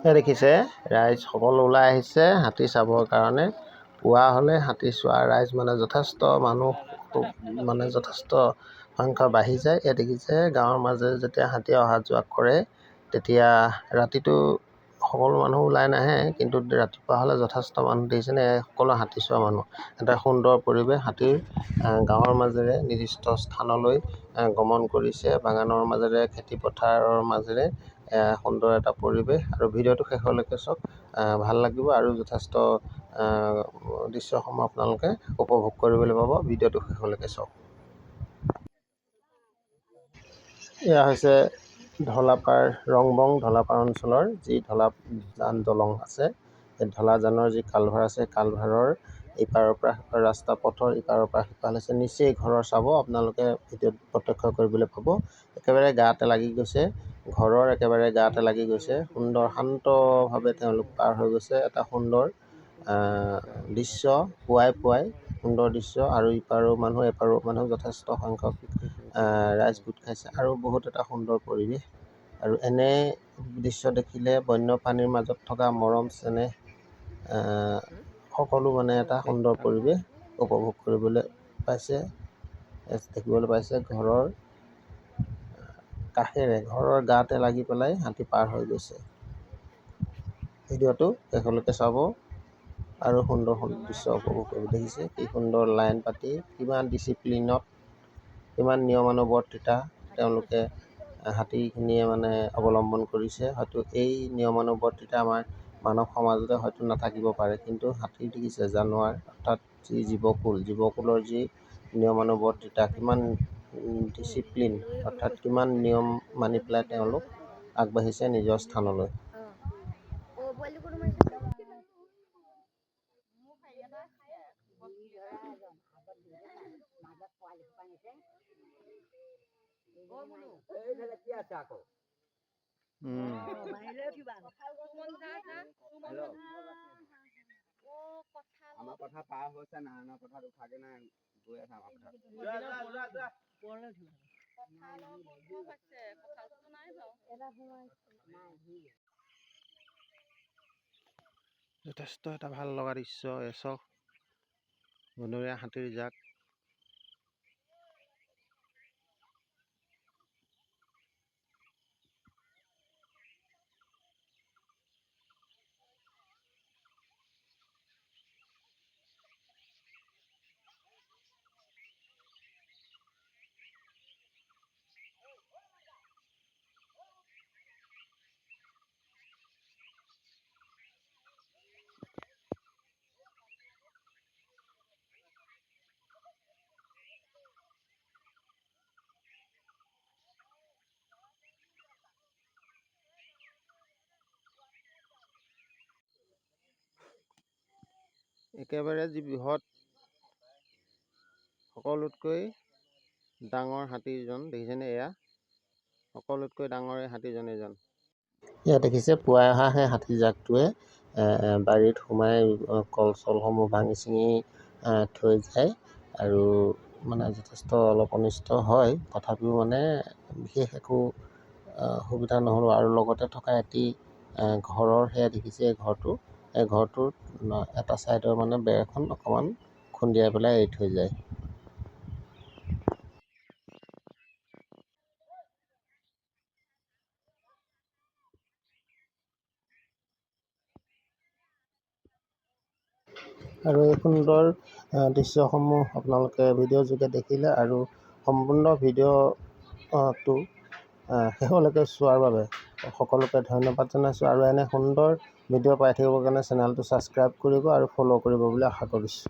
এয়া দেখিছে, ৰাইজ সকলো ওলাই আহিছে হাতী চাবৰ কাৰণে। পুৱা হ'লে হাতী চোৱা ৰাইজ মানে যথেষ্ট মানুহ, মানে যথেষ্ট সংখ্যা বাঢ়ি যায়। এয়া দেখিছে, গাঁৱৰ মাজেৰে যেতিয়া হাতী অহা যোৱা কৰে তেতিয়া ৰাতিটো সকলো মানুহ ওলাই নাহে, কিন্তু ৰাতিপুৱা হ'লে যথেষ্ট মানুহ দেখিছেনে? সকলো হাতী চোৱা মানুহ। এটা সুন্দৰ পৰিৱেশ। হাতীৰ গাঁৱৰ মাজেৰে নিৰ্দিষ্ট স্থানলৈ গমন কৰিছে, বাগানৰ মাজেৰে, খেতি পথাৰৰ মাজেৰে। সুন্দৰ এটা পৰিৱেশ আৰু ভিডিঅ'টো শেষলৈকে চাওক, ভাল লাগিব আৰু যথেষ্ট দৃশ্যসমূহ আপোনালোকে উপভোগ কৰিবলৈ পাব। ভিডিঅ'টো শেষলৈকে চাওক। এয়া হৈছে ধলাপাৰ, ৰংবং ধলাপাৰ অঞ্চলৰ যি ধলাজান দলং আছে, সেই ধলাজানৰ যি কালভাৰ আছে, কালভাৰৰ ইপাৰৰ পৰা সিপাৰ ৰাস্তা পথৰ ইপাৰৰ পৰা সিপাৰ হৈছে নিচেই ঘৰৰ। চাব আপোনালোকে, ভিডিঅ'ত প্ৰত্যক্ষ কৰিবলৈ পাব, একেবাৰে গাতে লাগি গৈছে, ঘৰৰ একেবাৰে গাতে লাগি গৈছে। সুন্দৰ শান্তভাৱে তেওঁলোক পাৰ হৈ গৈছে। এটা সুন্দৰ দৃশ্য, পুৱাই পুৱাই সুন্দৰ দৃশ্য। আৰু ইপাৰো মানুহ, এপাৰো মানুহ, যথেষ্ট সংখ্যক ৰাইজ গোট খাইছে আৰু বহুত এটা সুন্দৰ পৰিৱেশ। আৰু এনে দৃশ্য দেখিলে বন্যপ্ৰাণীৰ মাজত থকা মৰম চেনেহ সকলো মানে এটা সুন্দৰ পৰিৱেশ উপভোগ কৰিবলৈ পাইছে, দেখিবলৈ পাইছে। ঘৰৰ কাষেৰে, ঘৰৰ গাতে লাগি পেলাই হাতী পাৰ হৈ গৈছে। ভিডিঅ'টো শেষলৈকে চাব আৰু সুন্দৰ সুন্দৰ দৃশ্য উপভোগ কৰিব। দেখিছে কি সুন্দৰ লাইন পাতি, কিমান ডিচিপ্লিনত, কিমান নিয়মানুৱৰ্তিতা তেওঁলোকে হাতীখিনিয়ে মানে অৱলম্বন কৰিছে। হয়তো এই নিয়মানুৱৰ্তিতা আমাৰ মানৱ সমাজতে হয়তো নাথাকিব পাৰে, কিন্তু হাতী দেখিছে, জানোৱাৰ অৰ্থাৎ যি জীৱকুল, জীৱকুলৰ যি নিয়মানুৱৰ্তিতা, কিমান ডিচিপ্লিন, অৰ্থাৎ কিমান নিয়ম মানি পেলাই তেওঁলোক আগবাঢ়িছে নিজৰ স্থানলৈ। আমাৰ পথাৰ পাৰ হৈছে, নাৰায়ণৰ পথাৰত উঠাগে নাই, গৈ আছে আমাৰ পথাৰত। যথেষ্ট এটা ভাল লগা দৃশ্য। এই চাওক, বনৰীয়া হাতীৰ জাক। একেবাৰে যি বৃহৎ, সকলোতকৈ ডাঙৰ হাতীজন দেখিছেনে? এয়া সকলোতকৈ ডাঙৰ এই হাতীজন এইজন। এয়া দেখিছে, পুৱাই অহা সেই হাতীজাকটোৱে বাৰীত সোমাই কল চলসমূহ ভাঙি চিঙি থৈ যায় আৰু মানে যথেষ্ট অলপ অনিষ্ট হয়। তথাপিও মানে বিশেষ একো সুবিধা নহ'ল। আৰু লগতে থকা এটি ঘৰৰ, সেয়া দেখিছে, এই ঘৰটো, এই ঘৰটোৰ এটা ছাইডৰ মানে বেৰখন অকণমান খুন্দিয়াই পেলাই এৰি থৈ যায়। আৰু এই সুন্দৰ দৃশ্যসমূহ আপোনালোকে ভিডিঅ' যোগে দেখিলে আৰু সম্পূৰ্ণ ভিডিঅ'টো শেষলৈকে চোৱাৰ বাবে সকলোকে ধন্যবাদ জনাইছোঁ। আৰু এনে সুন্দৰ ভিডিঅ' পাই থাকিবৰ কাৰণে চেনেলটো ছাবস্ক্ৰাইব কৰিব আৰু ফ'ল' কৰিব বুলি আশা কৰিছোঁ।